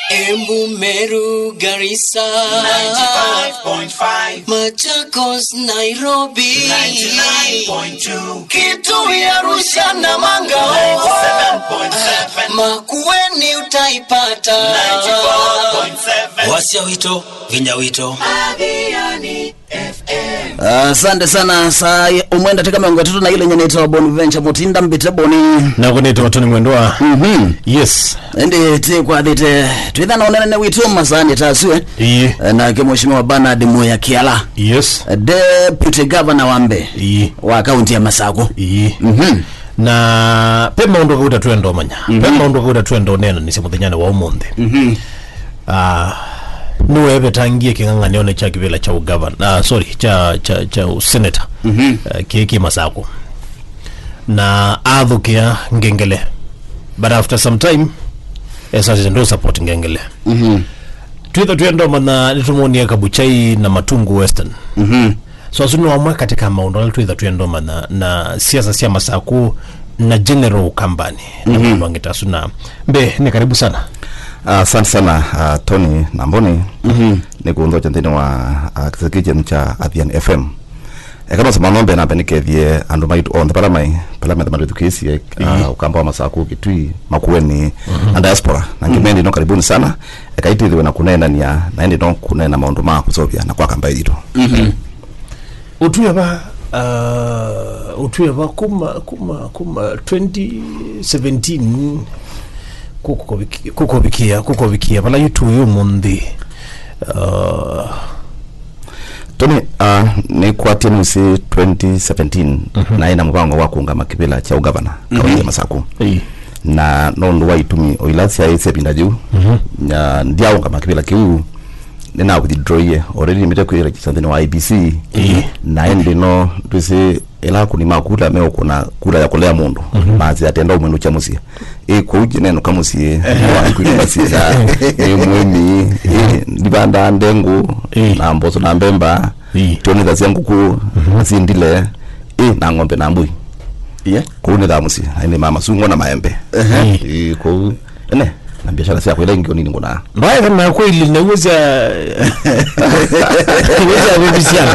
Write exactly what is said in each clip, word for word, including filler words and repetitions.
Embu, Meru, Garissa, ninety-five point five. Machakos, Nairobi, ninety-nine point two. Kitui, Arusha, Namanga, ninety-seven point seven. Makueni utaipata ninety-four point seven. Wasya witũ, vinya witũ. Athiani F M. Asante sana. Saa umwe ndatĩka mĩongo ĩtatũ na ilĩ, nyenĩtwa Bonventure Mutinda Mbite Boni. Nako nĩtwa Tony Mwendwa. Mhm. Yes. Ĩndĩ tĩkwathĩte twĩthana ũnene witũ masaani ta asu. Ĩĩ. Nake Mheshimiwa Bernard Muya Kiala. Yes. Deputy Governor wa mbee. Ĩĩ. Wa kaunti ya Masaku. Ĩĩ. Mhm. Na pe maũndũ kauta twenda ũmanya. Mhm. Pe maũndũ kauta twenda ũneenanĩsya mũthenyanĩ wa ũmũnthĩ. Mhm. Ah, nĩwevetangie kĩng'ang'anĩonĩ kya kĩvĩla kya ũgavana, ah, sorry, kya, kya, kya ũseneta. Mhm. Eh, kĩĩ kĩ Masakũ. Na athũkĩa ngengele. But after some time, esasya ndo support ngengele. Mhm. Twĩtha twenda ũmanya nĩtũmwonie Kabuchai na Matungu Western. Mhm. So asu nĩ amwe katĩ ka maũndũ ala twĩtha twenda ũmanya na siasa sya Masakũ na general Ukambani na maũndũ angĩ ta asu. Na mbee, nĩ karibu sana. Ah, asante sana, ah, Tony na Mboni. Mhm. Nĩ kũnthokya nthĩnĩ wa, ah, kĩseke kyenyu kya Athiani F M. Eka no samano mbee nambe nĩkethie andũ maitũ onthe pala mai, pala metha matwĩthukĩĩsye, ah, Ũkamba wa Masakũ, Kitui, Makueni, na diaspora. Na ngĩmendi no karibuni sana. Eka itwĩthĩwe na kũneenania, na ĩndĩ no kũneena maũndũ ma kũseũvya na kwaka mbaĩ yitũ. Mhm. Ũtwĩe va, uh, ũtwĩe va kuma, kuma, kuma twenty seventeen kũkũvikĩa, kũkũvikĩa, kũkũvikĩa vala yu tũĩ ũmũnthĩ. Uh, Tony, uh, nĩkwatie nĩsĩ twenty seventeen, mhm, naĩ na mũvango wa kũũngama kĩvĩla kya ũgavana, mhm, kaunti ya Masakũ. Ĩĩ. Na nũndũ wa itumi o ila syaĩ sya ĩvinda yĩu, mhm, na ndyaũngama kĩvĩla kĩu, nĩna withdrawie. Already nĩmĩte kwĩregister nthĩnĩ wa I E B C. Ĩĩ. Na ĩndĩ no twĩsĩ ĩla akũni ma kula meũkũna kula ya kũlea mũndũ, mhm, masya atenda ũmwĩnũkya mũsyĩ. Ĩ, kwoou nĩnenũka mũsyĩ, ehe, wa kwĩnũka sisa, nĩ mũĩmi, ĩ, ndivandaa ndengũ, ĩĩ, na mboso na mbemba, ĩĩ, tionethasya ngũkũ, mhm, asindile, ĩ, na ng'ombe na mbũi. Ĩĩ. Kwoou nĩthaa mũsyĩ, na nĩmaa masungwa na maembe. Ehe. Ĩĩ. Ĩ, kwoou, ene, na biashara syakwa ila ingĩ o nini ngũnaa. Mbae kana kweli na uweza, uweza bibi siana.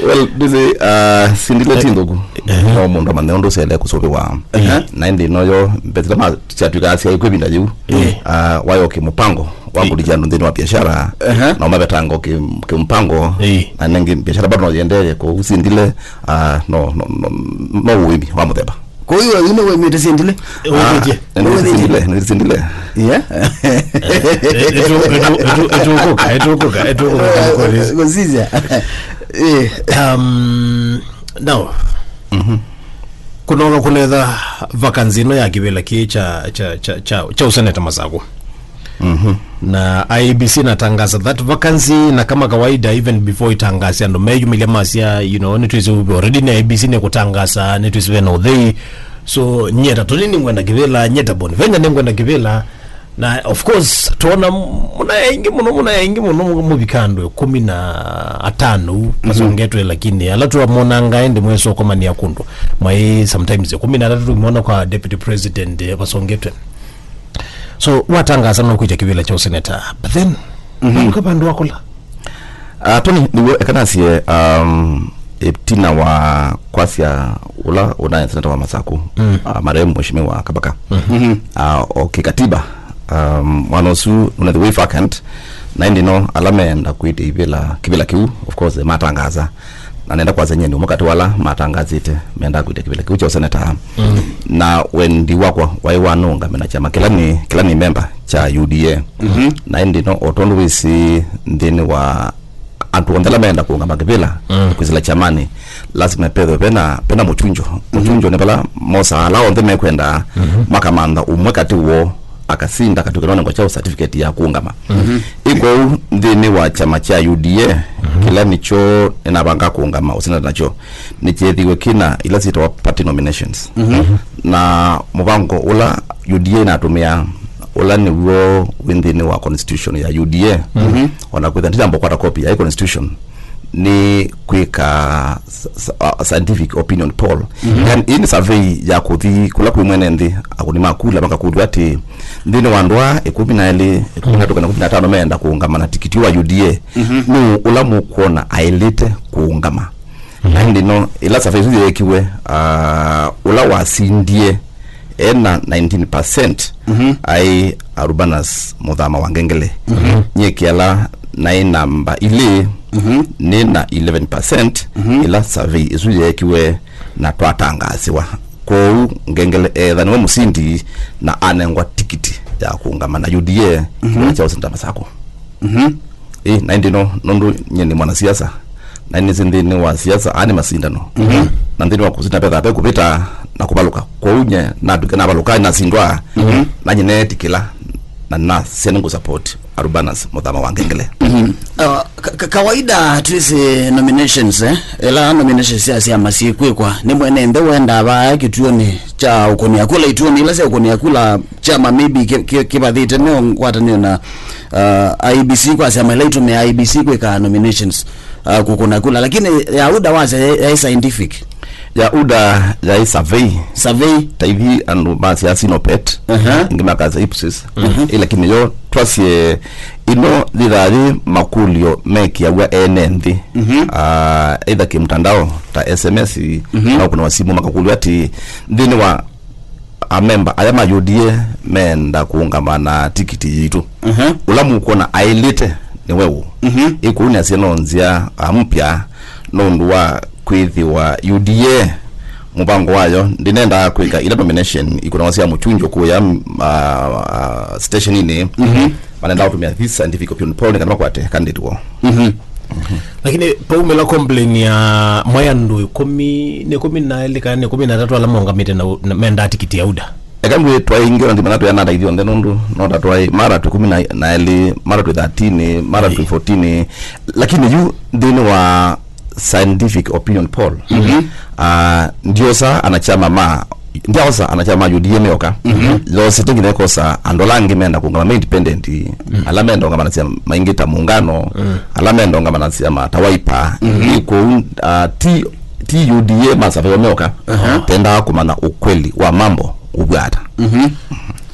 Well, ndĩsĩ, uh, sindile ti nthũku. Ehe. No mũndũ amanye ũndũ ũsele kũsũvĩwa. Ehe. Na ĩndĩ noyo mbetĩla ma syatwĩkaa syaĩ kwĩ ĩvinda yĩu. Ĩĩ. Ah, wayo kĩmũpango wa, ĩĩ, kũlikya andũ nthĩnĩ wa biashara, ehe, na ũmavetanga kĩ-, kĩmũpango, ĩĩ, na nengĩ biashara bado no yendee kũu sindile, ah, no, no, no, no ũĩmi wa mũthemba. Kwa hiyo, ino we mete sindile? Ah, wĩtĩtie? Nĩ sindile, nĩ sindile. Yeah. Ĩtũkũka, ĩtũkũka, ĩtũkũka, ĩtũkũka. Kũsisya. Eh. Um, now, mhm, kũnoka kũletha vacancy ĩno ya kĩvĩla kĩĩ kya, kya, kya, kya, kya ũseneta Masakũ. Mhm. Na I E B C inatangaza that vacancy, na kama kawaida, even before itangaze, andũ meyumĩlya masya, you know, nĩtwĩsĩ already nĩ I E B C nĩkũtangaza, nĩtwĩsĩ vena ũthei. So, nyie ta Tony nĩngwenda kĩvĩla, nyie ta Bonventure nĩngwenda kĩvĩla. Na of course, twona m-, mũna aingĩ mũno, mũna aingĩ mũno, mũ-, mũvika andũ ĩkũmi na atano, mhm, masongetwe, lakini ala twamonanga ĩndĩ mwĩsũkomania kũndũ, mwaĩ sometimes ĩkũmi na atatũ, tũimona kwa deputy president, eh, vasongetwe. So, watangaza no kwĩtya kĩvĩla kya ũseneta, but then, mhm, ũka vandũ wakũla. Ah, Tony, nĩw'o eka nasye, um, ĩtina wa kwasya ũla ũnaĩ seneta wa Masakũ, mm, ah, marehemu Mheshimiwa Kabaka. Mhm. Ah, o kĩkatiba, um, mwana ũsu nũnethĩ wĩ vacant, na ĩndĩ no ala meenda kwĩtya ivĩla, kĩvĩla kĩu, of course, matangaza. Na nenda kwasya nyie nĩ ũmwe katĩ wa ala matangaasĩte mendaa kwĩtya kĩvĩla kĩu kya ũseneta. Mm. Na wendi wakwa waĩ wa nũũngame na kyama kĩla nĩ, kĩla nĩ memba kya U D A. Mhm. Na ĩndĩ no, o tondũ wĩsĩ nthĩnĩ wa andũ onthe ala meenda kũũngama kĩvĩla, mm, kwĩsĩla kyamanĩ, lasima pethwe pena, pena mũkyunjo. Mhm. Mũkyunjo nĩ vala mosaa ala onthe mekwenda, mhm, makamantha ũmwe katĩ woo akasinda akatw'ĩka nonengwa kyaũ certificate ya kũũngama. Mhm. Ĩ kwoou nthĩnĩ wa kyama kya U D A, mhm, kĩla nĩkyo nĩnavanga kũũngama ũseneta nakyo, nĩkyeethiwe kĩna ila syĩtawa party nominations. Mhm. Na mũvango ũla U D A ĩnatũmĩaa, ũla nĩw'o wĩ nthĩnĩ wa constitution ya U D A, mhm, ona kwĩtha ndinamba kũkwata copy ya constitution, nĩ kwĩka s-, s-, uh, scientific opinion poll. Mhm. Yani, ĩĩ nĩ survey ya kũthi kũla kwĩ mwene nthĩ, akũni ma kula makakũlw'a atĩ, nthĩnĩ wa andũ aa ĩkũmi na elĩ, ĩkũmi na tano meenda kũũngama na tikiti wa U D A, mhm, nũũ ũla mũkwona aĩlĩte kũũngama? Mhm. Na ĩndĩ no, ĩla survey ĩsu yeekiwe, uh, ũla wasindie ena nineteen percent, mhm, aĩ Arubanas Mũthama wa Ngengele. Mhm. Nyie Kĩala naĩ namba ilĩ, mhm, nĩ na eleven percent, mhm, ĩla survey ĩsu yeekiwe na twatangaasiwa. Kwoou Ngengele eethaniwe mũsindi na anengwa tikiti ya kũũngama na U D A, mhm, kĩvĩla kya ũsindana Masako. Mhm. Ĩ, na ĩndĩ no, nũndũ nyie nĩ mwanasiasa, na nĩsĩ nthĩnĩ wa siasa, aa nĩ masindano. Mhm. Na nthĩnĩ wa kũsinda pethaa pe kũvĩta na kũvalũka. Kwoou nyie natw'ĩka navalũka, nasindwa, mhm, na nyie neetĩkĩla, na nasya nĩngũ support Arubanas Mũthama wa Ngengele. Mhm. Uh, ka-, ka-, kawaida twĩsĩ nominations, eh? Ĩla nominations sya syama syĩkwĩkwa, nĩ mwene nthĩ wendaa vaa kĩtuonĩ kya ũkũnĩa kula, ituonĩ ila sya ũkũnĩa kula, kyama maybe kĩ-, kĩ-, kĩvathĩte no ngwatanĩo na, uh, I E B C, kwa syama ila itũmĩaa I E B C kwĩka nominations, uh, kũkũna kula, lakini ya UDA wasya yaĩ, yaĩ scientific. Ya UDA yaĩ survey. Survey. Ta ithi andũ masya Sinopet, aha, ingĩ makasya Ipsos. Mhm. Ĩ, lakini yo twasye ĩno yĩthaa yĩ makũlyo mekĩaw'a ene nthĩ. Mhm. Ah, either kĩmtandao, ta S M S, mhm, na ũkũna wa simũ makakũlw'a atĩ, nthĩnĩ wa amemba aya ma U D A meenda kũũngama na tikiti yitũ. Mhm. Ũla mũkwona aĩlĩte nĩwe ũ? Mhm. Ĩ kũu nĩasya no nzĩa, ah, mpya nũndũ wa kwĩthĩwa U D A mũvango wayo ndĩnendaa kwĩka ila nomination ikunanwa sya mũkyunjo kũya, ah, ah, stationinĩ. Mhm. Manendaa kũtũmĩa this scientific opinion poll nĩ kana makwate candidate woo. Mhm. Lakini paumĩla complain ya mwaĩ andũ ĩkũmi, nĩ ĩkũmi na elĩ kana nĩ ĩkũmi na atatũ ala maũngamĩte na, na mendaa tikiti ya UDA. Eka ngwĩ twaĩ ingĩ ona nthima na tũyanata ithyonthe nũndũ no ta twaĩ mara twĩ ĩkũmi na elĩ, mara twĩ thirteen, mara twĩ fourteen. Lakini yu nthĩnĩ wa scientific opinion poll, mhm, ah, ndiosa anachama ma, ndiosa anachama ma U D A meoka. Mhm. Yosete nginya ĩkosa andũ ala angĩ menda kũngama me independent, mm, ala menda ũngama na syama ingĩ ta Muungano, mm, ala menda ũngama na syama ta Wiper. Mhm. Ĩ kũu, ah, ti, ti U D A masaveo meoka. Aha. Tendaa kũmanya ukweli wa mambo ũvwata. Mhm.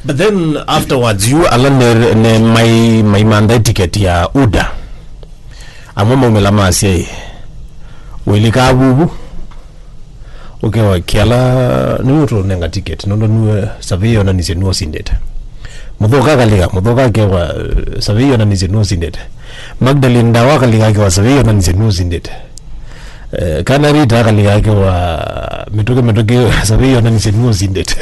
But then afterwards, yu ala ne, ne mai, maimantha ticket ya UDA. Amwe maumĩla masya ĩ, wĩlĩkaa vuvu, ũkewa Kĩala nĩwe ũtũnenga ticket, nũndũ nĩwe survey yonanisye nĩwe ũsindĩte. Mũthoka akalika, Mũthoka akewa, eh, survey yonanisye nĩwe ũsindĩte. Magdalene Ndawa akalika akewa survey yonanisye nĩwe ũsindĩte. Eh, kana Rita akalika akewa mĩtũkĩ, mĩtũkĩ survey yonanisye nĩwe ũsindĩte.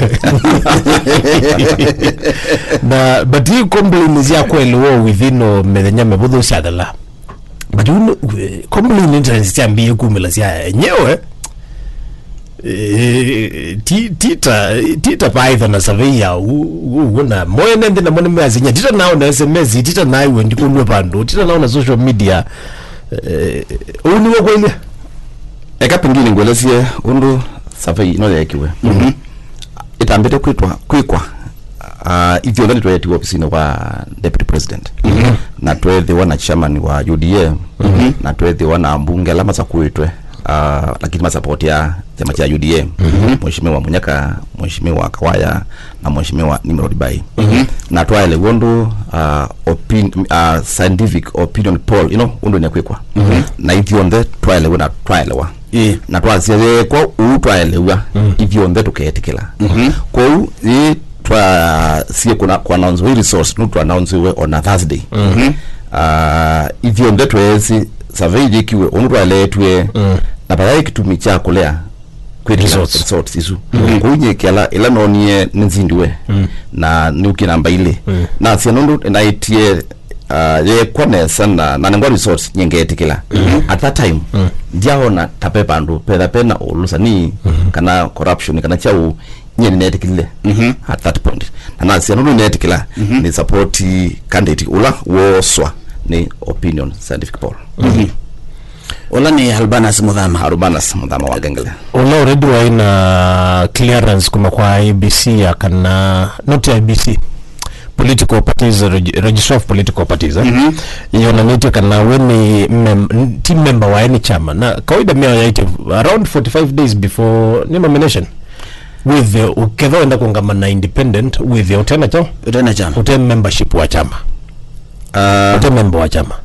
Na, but hii complain sya kwelewa within o mĩthenya mĩvũthũ syathela. But you know, eh, complain interest syambie kumĩla sya enyewe. Eh, ti, tita, tita paitha na survey ya u, u, u, na mwene nthĩ namo nĩmeasinya. Tita nao na S M S, tita naiwe ndikulwe vandu, tita nao na social media. Eh, ũu nĩw'o kwailye. Eka pengine ngwelesye ũndũ survey ĩno yeekiwe. Mhm. Ĩtambĩte kwĩtwa, kwĩkwa, ah, ithyonthe nĩtweetiwe ofisinĩ wa Deputy President. Mhm. Na tweethĩwa na chairman wa U D A, mhm, na tweethĩwa na ambunge ala masakũĩtwe, ah, lakini masapotia kyama kya U D A. Mhm. Mheshimiwa Munyaka, Mheshimiwa Kawaya, na Mheshimiwa Nimrod Bai. Mhm. Na twaelewa ũndũ, ah, opin-, ah, scientific opinion poll ĩno ũndũ nĩkwĩkwa. Mhm. Na ithyonthe twaelewa na twaelewa. Ĩĩ. Na twasya yeekwa ũu twaelewa, mm, ithyonthe tũkeetĩkĩla. Mhm. Kwoou, ĩĩ twasie kũna, kũannounce wĩ results, nũ twaannouncewe on a Thursday. Mhm. Ah, ithyonthe tweesĩ survey yĩkiwe ũndũ twaeleetw'e, mm, na vayaĩ kĩtumi kya kũlea kwĩtĩkĩla results, results isu. Mhm. Kwoou nyie Kĩala ĩla noonie nĩnzindiwe, mm, na nĩũkie namba ilĩ. Mm. Nasya nũndũ naĩtie, ah, yeekwa nesa na nanengwa results, nyie ngeetĩkĩla. Mhm. At that time, mm, ndyaona ta ve vandũ vetha vena ũlũsani, mhm, kana corruption kana kyaũ, nyie nĩneetĩkĩlile, mhm, at that point. Na nasya nũndũ nĩneetĩkĩla, mhm, nĩ support candidate ũla wooswa nĩ opinion scientific poll. Mhm. Ũla nĩ Albanus Mũthama. Albanus Mũthama wa Ngengele. Ũla already waĩ na clearance kuma kwa I E B C ya kana, not I E B C, political parties, reg-, registrar of political parties, eh? Mhm. Yonanĩtye kana we nĩ mem-, n-, ti member wa any chama. Na kawaida mĩao yaĩtye around forty-five days before nĩ nomination. With the, ũkethwa wenda kũngama na independent, with the ũtena chao, Ũtena chama. Ũte membership wa chama. Ah, Ũte member wa chama.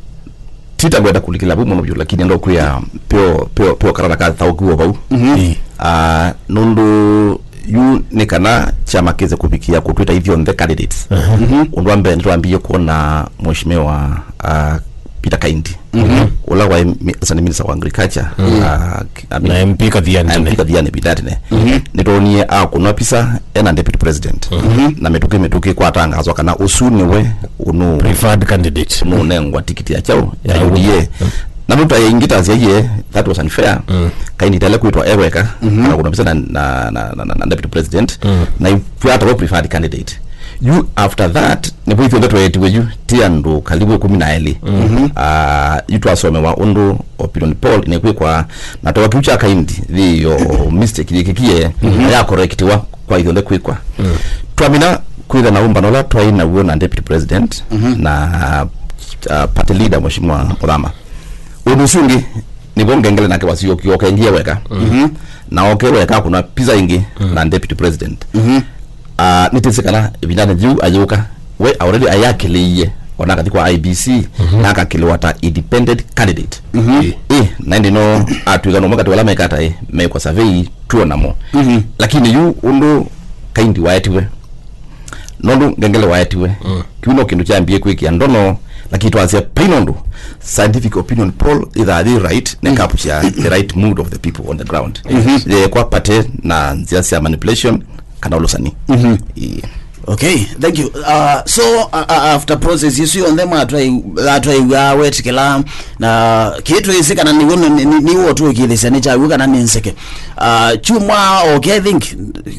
Ti ta ngwenda kũlikĩla vau mũno vyũ, lakini enda kwĩa pyo, pyo, pyo karata ka thau kuo vau. Mhm. Ĩĩ. Ah, nũndũ yu nĩ kana kyama kĩse kũvikĩa kũtwĩta ithyonthe candidates. Mhm. Ũndũ wa mbee nĩtwambie kuona Mheshimiwa, ah, Peter Kaindi, mhm, ũla waĩ mi-, Assistant Minister wa Agriculture, mhm, ah, ki-, I mean, na M P Kathiani na M P tene. Kathiani ĩvinda tene. Mhm. Nĩtwonie akũnwa pizza ena Deputy President. Mhm. Na mĩtũkĩ mĩtũkĩ kwatangazwa kana ũsu nĩwe ũnũ Preferred candidate. Nũnengwa tikiti ya kyaũ ya ya U D A. U D A. Mm. Na nũta ya ingĩ ta syaie, that was unfair. Mm. Kaindi tele kwĩtwa eweka, mhm, kana kuna pizza na, na, na, na, na, na Deputy President. Mm. Na ikwatawa preferred candidate. You, after that, nĩvo ithuothe tweetiwe yu, ti andũ karibu ĩkũmi na elĩ. Mhm. Ah, yu twasomewa ũndũ opinion poll nĩkwĩkwa, na toa kĩu kya Kaindi, thĩyo mistake yĩkĩkie, mhm, na ya correctiwa kwa ithuothe kwĩkwa. Mm. Twamina kwĩtha na ũmbano ũla twaĩ naw'o na Deputy President, mhm, na, ah, party leader Mheshimiwa Muthama. Ũndũ ũsu ũngĩ, nĩvo ngengele nake wasyokie okengie weka. Mhm. Na oke weka kuna pizza ingĩ, mhm, na Deputy President. Mhm. Ah, nĩtĩsĩ kana ĩvindanĩ yĩu ayũka, we already ayakĩlĩie, ona akathi kwa I B C, mhm, na akakĩlĩwa ta independent candidate. Mhm. Ĩ, na ĩndĩ no atwĩka nomwe katĩ wala mekata ĩ, mekwa survey tuo namo. Mhm. Lakini yu ũndũ Kaindi waetiwe, nũndũ ngengele waetiwe, mm, kĩu no kĩndũ kyambie kwĩkĩa ndono, lakini twasya paina ũndũ scientific opinion poll ĩthaa yĩ right, mm, nekapusya the right mood of the people on the ground. Mhm. Yekwa pate na nzĩa sya manipulation kana ũlũsani. Mhm. Ĩĩ. Okay, thank you. Uh, so, uh, uh, after process isu yonthe mwatwaiw'a wetikila na kĩtwĩsĩ kana nĩw'o nĩ- nĩ- nĩw'o tũkĩthĩsya nĩ kyaw'o kana nĩ nseke. Uh, kyumwa, okay, I think,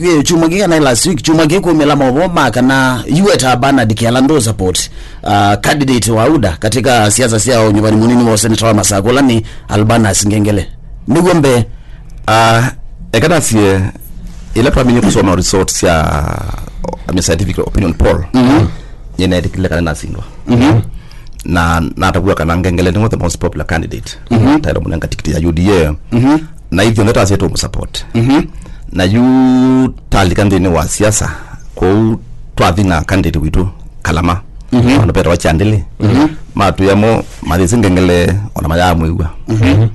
eh, kyumwa kĩ kana last week, kyumwa kĩ kumĩla maũvoo ma kana yueta Bernard Kiala ndo support, uh, candidate wa UDA katika siasa sya ũnyuvani mũnini wa ũseneta wa Masakũ, ũla nĩ Albanus Ngengele. Nĩw'o mbee. Ah, eka nasie, ĩla twaminie kũsoma results sya, I mean, scientific opinion poll, mhm, nĩneetĩkĩlile kana nasindwa. Mhm. Na natavw'a kana Ngengele nĩwe the most popular candidate. Mhm. Taĩle mũnenga tikiti ya U D A. Mhm. Na ithyonthe twasya tũmũsupport. Mhm. Na yu talika nthĩnĩ wa siasa, kwoou twathi na candidate witũ Kalama. Mhm. Vandũ vetawa Kyandĩlĩ. Mhm. Matwĩa mo mathĩsĩ Ngengele ona mayaamwĩw'a. Mhm.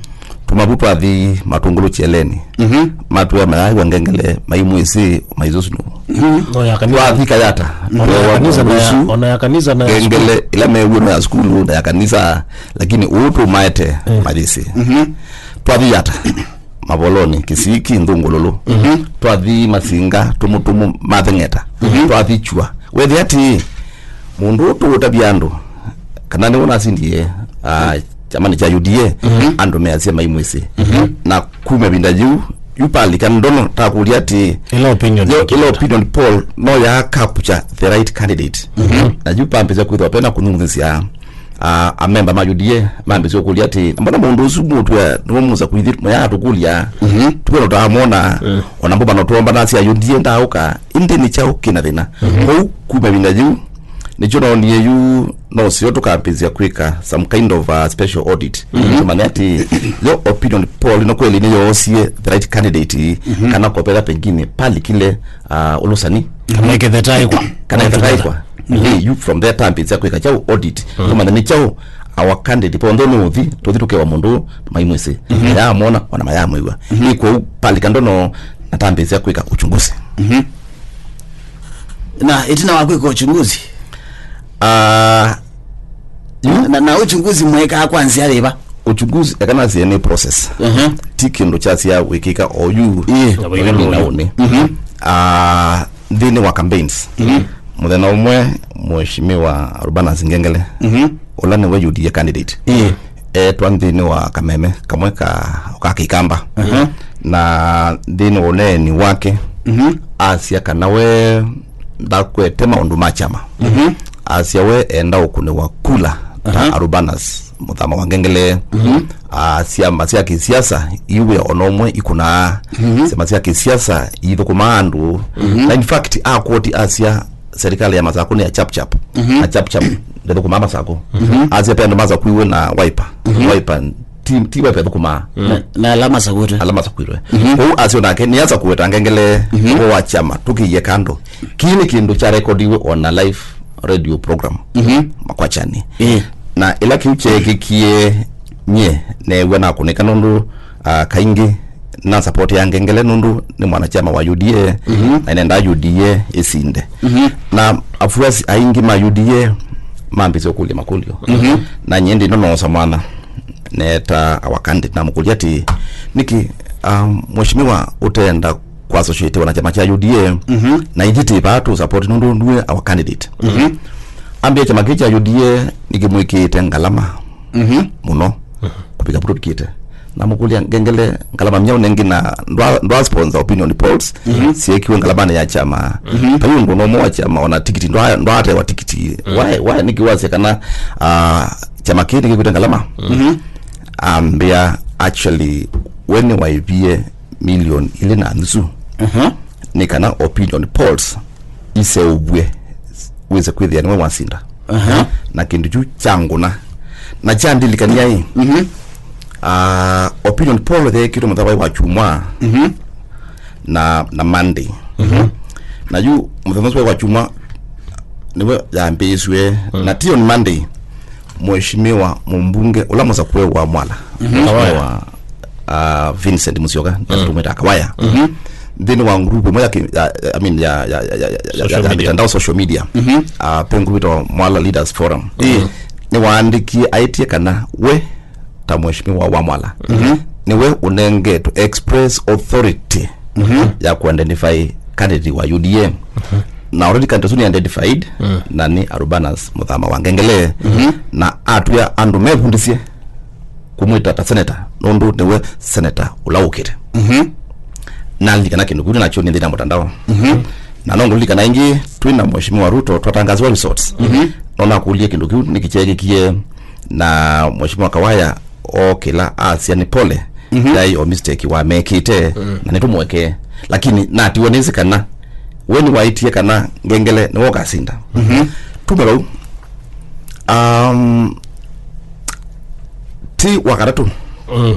Tuma vu twathi Matũngũlũ Kyeleni. Mhm. Matwĩa mayaĩw'a Ngengele maimwĩsĩ maisũsũ nũũ. Mhm. No ya kanisa. Twathi Kayata. Ona ya kanisa na ya, ona ya kanisa na ya Ngengele ila mew'e no ya sukulu na ya kanisa, lakini ũũ tũmaete, mm, mathĩsĩ. Mhm. Twathi Yata. Mavoloni, Kisiki, Nthũngũlũlũ. Mhm. Twathi Masinga, Tũmũtũmũ, Matheng'eta. Mhm. Twathi Kyua. Wethĩa atĩ, mũndũ ũũ tũũtavya andũ, kana nĩwe nasindie, ah, kyamanĩ kya U D A, mhm, andũ measya maimwĩsĩ. Mhm. Na kuma ĩvinda yĩu, yu palika ndono, takũlya atĩ, ĩla opinion yo, ya ĩla opinion poll, no ya capture the right candidate. Mhm. Na yu pambĩsya kwĩthwa pena kũnyunguthĩsya, a, amemba ma U D A mambĩsya ũkũlya atĩ, "Mbona mũndũ ũsu mũtwĩa nĩwe mũsa kũithi mũyatũkũlya? Mhm. Tuwe no twamwona, mm, ona mbũmbano twombana sya U D A ndaũka, ĩndĩ nĩ kyaũ kĩna thĩna?" Mhm. Kwoou kuma ĩvinda yĩu, nĩkyo noonie yu no syo tũkambĩsya kwĩka some kind of a special audit. Mhm. Tũmanye atĩ yo opinion poll ĩno kweli nĩyoosie the right candidate, mhm, kana kopetha pengine palikile, a, ũlũsani. Kana ĩkethetaĩkwa. Kana ĩkethetaĩkwa. Mhm. Hey, you from there tambĩsya kwĩka kyaũ audit. Mhm. Tũmanye nĩ kyaũ our candidate ponthe nũthi, tũthi tũkewa mũndũ maimwĩsĩ. Mhm. Mayamwona, ona mayamwĩw'a. Mhm. Ĩ kwoou palika ndono na tambĩsya kwĩka uchunguzi. Mhm. Na ĩtina wa kwĩka uchunguzi? Ah, yu- Na, na uchunguzi mwekaa kwa nzĩa yĩva? Uchunguzi, eka nasie nĩ process. Mhm. Ti kĩndũ kyasya wĩkĩka oyu. Ĩĩ. Ĩĩ, na ũnĩ. Mhm. Ah, nthĩnĩ wa campaigns. Mhm. Mũthenya ũmwe, Mheshimiwa Rubanas Ngengele, mhm, ũla nĩwe U D A candidate, ĩĩ, etwa nthĩnĩ wa kameme kamwe ka, ka Kĩkamba. Mhm. Na nthĩnĩ wa ũneeni wake, mhm, asya kana we ndakwete maũndũ ma kyama. Mhm. Asya we enda ũkũnĩwa kula ta, aha, Arubanas Mũthama wa Ngengele. Mhm. Ah, syama sya kĩsiasa iwĩa ona ũmwe ikũnaa. Mhm. Syama sya kĩsiasa ithũkũmaa andũ. Mhm. Na in fact, akwoti asya serikali ya Masaku nĩ ya chap chap. Mhm. Na chap chap ndĩthũkũmaa Masaku. Mhm. Asya pe andũ masakuiwe na Wiper. Mhm. Wiper ti, ti Wiper ĩthũkũmaa. Na, na ala masakuĩtwe. Ala masakuĩtwe. Mhm. Kwoou asya nake nĩ asakuĩta ngengele. Mhm. Ũvoo wa kyama tũkĩie kando. Kĩĩ nĩ kĩndũ kyarekodiwe on a live radio program. Mhm. Makwachani. Eh. Na ĩla kĩu kyeekĩkie, nyie neew'a nakũnĩka nũndũ, ah, kaingĩ na support ya ngengele nũndũ nĩ mwanakyama wa U D A. Mhm. Na nĩnendaa U D A ĩsinde. Mhm. Na afuasi aingĩ ma U D A mambĩsye ũkũlya makũlyo. Mhm. Na nyie ndĩ nonoosa mwana, neeta our candidate, namũkũlya atĩ, "Nĩkĩ, um, mheshimiwa ũtenda kũassociatiwa na kyama kya U D A, mhm, na ithyĩ twĩ vaa tũ support nũndũ nue our candidate?" Mhm. Ambĩa kyama kĩĩ kya U D A nĩkĩmwĩkĩĩte ngalama, mhm, mũno, mhm, kũvika vu tũvikĩte. Namũkũlya, "Ngengele, ngalama myaũ nengĩ na ndwa, ndwa sponsor opinion polls, mhm, syeekiwe ngalamanĩ ya kyama?" Mhm. Vai ũndũ no ũmwe wa kyama ona tikiti ndwa, ndwatewa tikiti. Mhm. Why, why nĩkĩ wasya kana, ah, kyama kĩĩ nĩkĩkwĩte ngalama? Mhm. Ambĩa, actually, we nĩwaĩvie milioni ilĩ na nusu, mhm, nĩ kana opinion polls iseũvw'e, wĩse kwĩthĩa nĩwe wasinda. Aha. Na kĩndũ kyu kyangũna na kyandilikany'a ĩ, mhm, ah, opinion poll yeekĩtwe mũthenya wa kyumwa, mhm, na, na Monday. Mhm. Na yu mũthenya ũsu wa kyumwa nĩwe yambĩĩsw'e, mm, na ti on Monday, mheshimiwa mũmbunge ũla mũsakũe wa Mwala, mhm, Kawaya, Mheshimiwa, ah, Vincent Musyoka, mm, tũmwĩtaa Kawaya. Mhm. Nthĩnĩ wa group ĩmwe ya ki-, ya, ya, I mean, ya, ya, ya, ya, ya, social ya, ya media, mitandao, social media, mhm, ah, pe group ĩtawa Mwala Leaders Forum. Ĩĩ. Mhm. Nĩwaandĩkie aĩtye kana we ta mheshimiwa wa Mwala, mhm, nĩwe ũnengetwe express authority, mhm, ya kũidentify candidate wa U D A. Mhm. Na already candidate ũsu nĩ identified, mm, na nĩ Arubanas Mũthama wa Ngengele, mhm, na atwĩa andũ mevundisye kũmwĩta ta senator, nũndũ nĩwe senator ũla ũkĩte. Mhm. Nalilikana kĩndũ kĩu nakyo nĩ nthĩnĩ ya mũtandao. Mhm. Na no ngũlilikana ĩngĩ, twĩ na Mheshimiwa Ruto twatangasiwa results. Mhm. No nakũlya kĩndũ kĩu nĩkĩ kyeekĩkie, na Mheshimiwa Kawaya ookĩla asya nĩ pole, mhm, yaĩ o mistake wamekĩte, mm, na nĩtũmũekee. Lakini natiwe nĩsĩ kana we nĩwaĩtie kana Ngengele nĩwe ũkasinda. Mhm. Tume vau. Um, ti wa katatũ. Mm.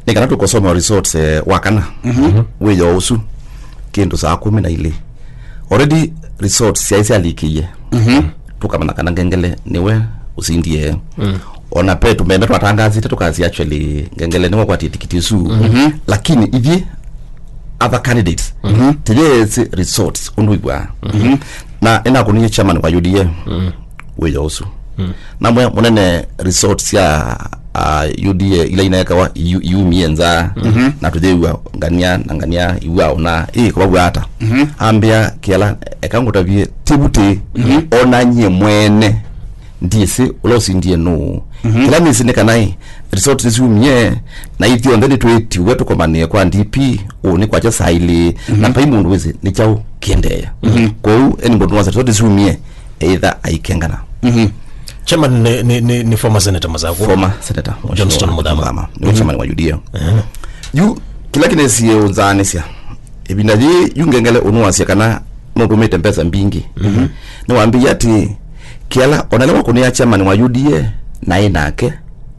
Nĩ kana tũkũsoma results, eh, wa kana. Mhm. Wĩoo ũsu kĩndũ saa kũmi na ilĩ. Already results syaĩ syalikĩie. Mhm. Tũkamanya kana Ngengele nĩwe ũsindie. Mm. Ona pe tũmeme twatangasĩte tũkasya actually Ngengele nĩwe ũkwatie tikiti ũsu. Mhm. Lakini ithyĩ other candidates, mhm, tĩyeesĩ results ũndũ iw'aa. Mhm. Na ĩnakũnie chairman wa U D A. Mm. Wĩoo ũsu. Mm. Namwĩa mũnene, results sya, ah, U D A ila inekawa iu-, iumie nza, mhm, na tũyĩw'a ngania na ngania iw'aa ũna, ĩ, kũvaw'a ata? Mhm. Ambĩa, Kĩala, eka ngũtavye, ti vu tĩ, mhm, ona nyie mwene ndiĩsĩ ũla ũsindie nũũ. Mhm. Kĩla nĩsĩ nĩ kana ĩ, results nĩsyumie, na ithyonthe nĩtwĩtiwe tũkomanĩe kwa D P, ũũ nĩ kwakya saa ilĩ, mhm, na vai mũndũ wĩsĩ nĩ kyaũ kĩendeea. Mhm. Kwoou, anybody wants results nĩsyumie, either aikengana. Mhm. Chairman nĩ, nĩ, nĩ, nĩ former senator Masaku. Former senator, Mheshimiwa Johnston Muthama. Muthama. Nĩwe, mhm, chairman wa U D A. Ehe. Yu, kĩla kĩnesie ũnzaanĩsya. Ĩvinda yĩĩ, yu Ngengele ũnũasya kana nũtũmĩte mbesa mbingĩ. Mhm. Nĩwambĩie atĩ, Kĩala, ona ĩla wakũnĩa chairman wa U D A, naĩ nake,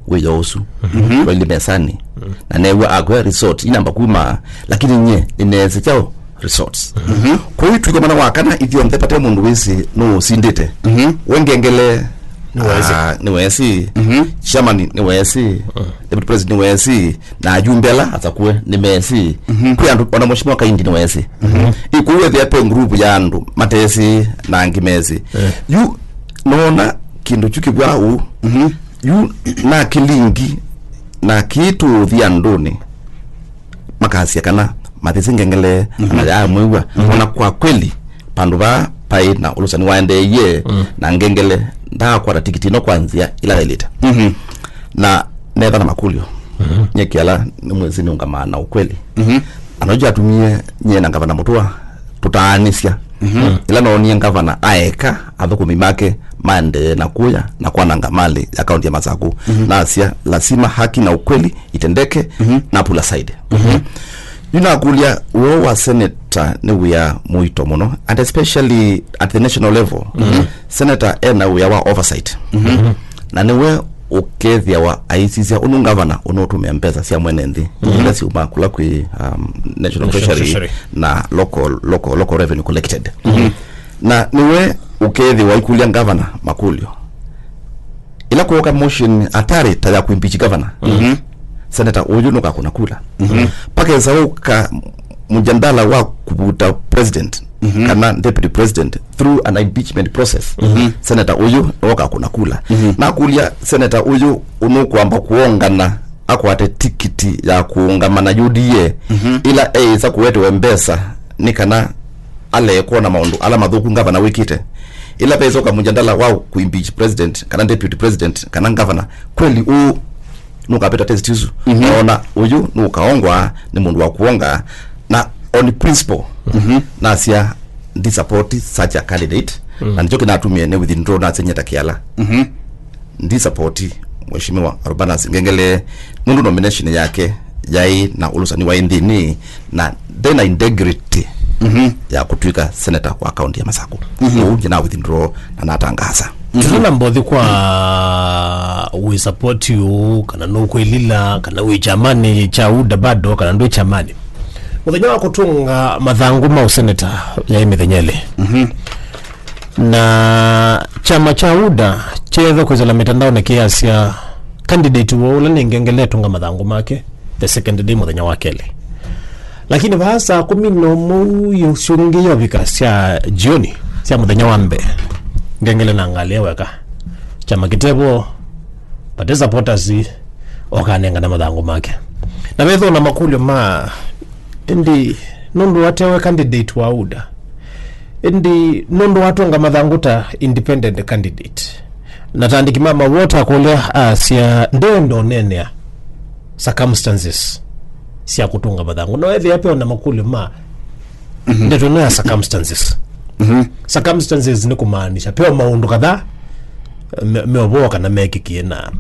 wĩoo ũsu. Mhm. Twailye mesanĩ. Mhm. Na neew'a akwĩa resort, inamba kuma, lakini nyie, nĩneesĩ kyaũ? Results. Mhm. Kwoou itw'ĩka mana wa kana ithyonthe vate mũndũ wĩsĩ nũũ ũsindĩte. Mhm. We Ngengele, nĩweesĩ, ah, nĩweesĩ. Mhm. Chairman nĩweesĩ. Mhm. Deputy President nĩweesĩ. Na ajumbe ala asakũe nĩmeesĩ. Mhm. Kwĩ andũ, ona Mheshimiwa Kaindi nĩweesĩ. Mhm. Ĩ kũu ethĩa pe group ya andũ mateesĩ na angĩ meesĩ. Eh. Yu noona kĩndũ kyu kĩvw'a ũu. Mhm. Yu nakĩlingi na kĩtũũthi andũnĩ. Makasya kana mathĩsĩ Ngengele, mhm, na yaamwĩw'a. Mhm. Ona kwa kweli, vandũ vaa paĩ na ũlũsani waendeeie, mm, na Ngengele ndaakwata tikiti ĩno kwa nzĩa ĩla yaĩlĩte. Mhm. Na netha na makũlyo. Mhm. Nyie Kĩala nĩ mwĩsĩ nĩũngamaa na ũkweli. Mhm. Ana kyatumie nyie na Ngavana Mũtũa tũtaanĩsya. Mhm. Ĩla noonie ngavana aeka athũkũmi make maendee na kũya na kwananga malĩ ya kaunti ya Masaku. Mhm. Nasya, "Lazima haki na ukweli itendeke," mhm, na pull aside. Mhm. Yu nakũlya, wĩa wa senator nĩ wĩa mũito mũno, and especially at the national level. Senator ena wĩa wa oversight. Na nĩwe ũkethĩawa aisisya ũnũ ngavana ũnũũtũmĩa mbesa sya mwene nthĩ ila syuma kũla kwĩ, um, national treasury na local, local, local revenue collected. Na nĩwe ũkethĩwa ikũlya ngavana makũlyo. Ĩla kwoka motion atari ta ya kuimpeach governor, senator ũyũ nũkakũna kula. Pakesa ũka mjadala wa kuvuta president kana deputy president through an impeachment process, senator ũyũ nũkakũna kula. Nakũlya, senator ũyũ ũnũkwamba kuongana akwate tikiti ya kũũngama na U D A, ila eĩsa kũwetewe mbesa nĩ kana alee kwona maũndũ ala mathũku ngavana wĩkĩte. Ĩla vesa ũka mjadala wa kuimpeach president kana deputy president kana ngavana, kweli ũũ nũkapita test isu? Ona ũyũ nũkaongwa nĩ mũndũ wa kuonga, na on principle nasya, ndisupport such a candidate, na nĩkyo kĩnatumie nĩ withdraw, nasya nyie ta Kĩala. Ndisupport Mheshimiwa Urbanus Ngengele nũndũ nomination yake yaĩ na ũlũsani waĩ nthĩnĩ, na ndena integrity ya kũtw'ĩka senator wa kaunti ya Masaku. Ũu nje na withdraw na natangaasa. Tũtana mbothi kwa wĩ support ũũ, kana nũkwĩlila, kana wĩ chamani cha UDA bado, kana ndwĩ chamani. Mũthenya wa kũtũnga mathangũ ma ũseneta yaĩ mĩthenya ĩlĩ. Na kyama kya UDA kyeethwa kwĩsĩla mĩtandaonĩ kĩasya candidate woo ũla nĩ Ngengele etũnga mathangũ make the second day, mũthenya wa kelĩ. Lakini vaa saa kũmi na ũmwe yu syũngĩ yovika sya jioni sya mũthenya wa mbee, Ngengele na ngalĩ weka, kyama kĩtevo, vate supporters, okanengane mathangũ make. Na vethwa na makũlyo ma, ĩndĩ nũndũ atewe candidate wa UDA, ĩndĩ nũndũ watũnga mathangũ ta independent candidate, na ta andĩki ma mawota kũlya asya ndenda ũneenea circumstances sya kũtũnga mathangũ. No ethĩa peona makũlyo ma ndeto ĩno ya circumstances. Circumstances nĩ kũmaanisha peo maũndũ kadhaa me- meũvoo kana mekĩkie na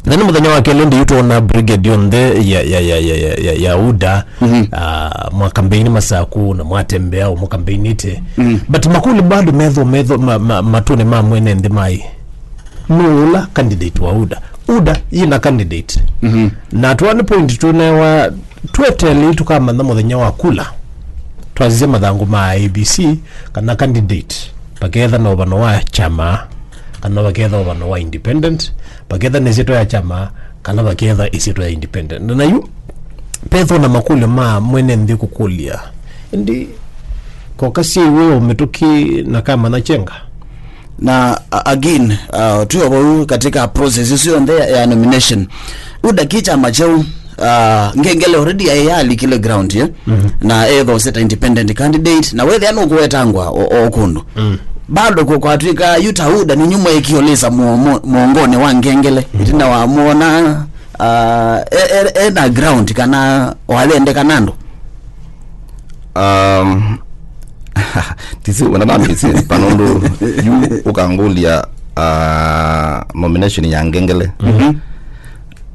na nĩ mũthenya wa kelĩ ndĩu twona brigade yonthe ya, ya, ya, ya, ya, ya, ya UDA, ah, mwa kambeini Masaku na mwatembea ũmwe kambeini ĩte. But makũlyo bado metho metho ma, ma, matũnĩ ma mwene nthĩ mai nũũ ũla candidate wa UDA. UDA yĩna candidate. Na twa nĩ point tũnewa tweteelei tũkamanya mũthenya wa kula. Twasisya mathangũ ma I E B C kana candidate, paketha na ũvano wa kyama, kana paketha ũvano wa independent, paketha na ĩsyĩtwa ya kyama, kana paketha ĩsyĩtwa ya independent. Na yu petho na makũlyo ma mwene nthĩ kũkũlya, ĩndĩ koka syaiwe o mĩtũkĩ na kamanya kyenga. Na, a- again, uh, twĩ o vau katika process ĩsu yonthe ya, ya nomination. UDA ki kyama kyeũ, uh, Ngengele already aĩ alikile ground, eh? Na ethoseta independent candidate, na wethĩa nũkũwetangwa o, o kũndũ. Bado kũ- kwatw'ĩka yu ta UDA nĩ nyuma ĩkĩolĩsa mo- mo- mũongonĩ wa Ngengele, ĩtina wa muona, uh, e- e- ena ground kana wayendeka na andũ. Um, tisi wena na misi panundu yu ukangũlya, uh, nomination ya Ngengele.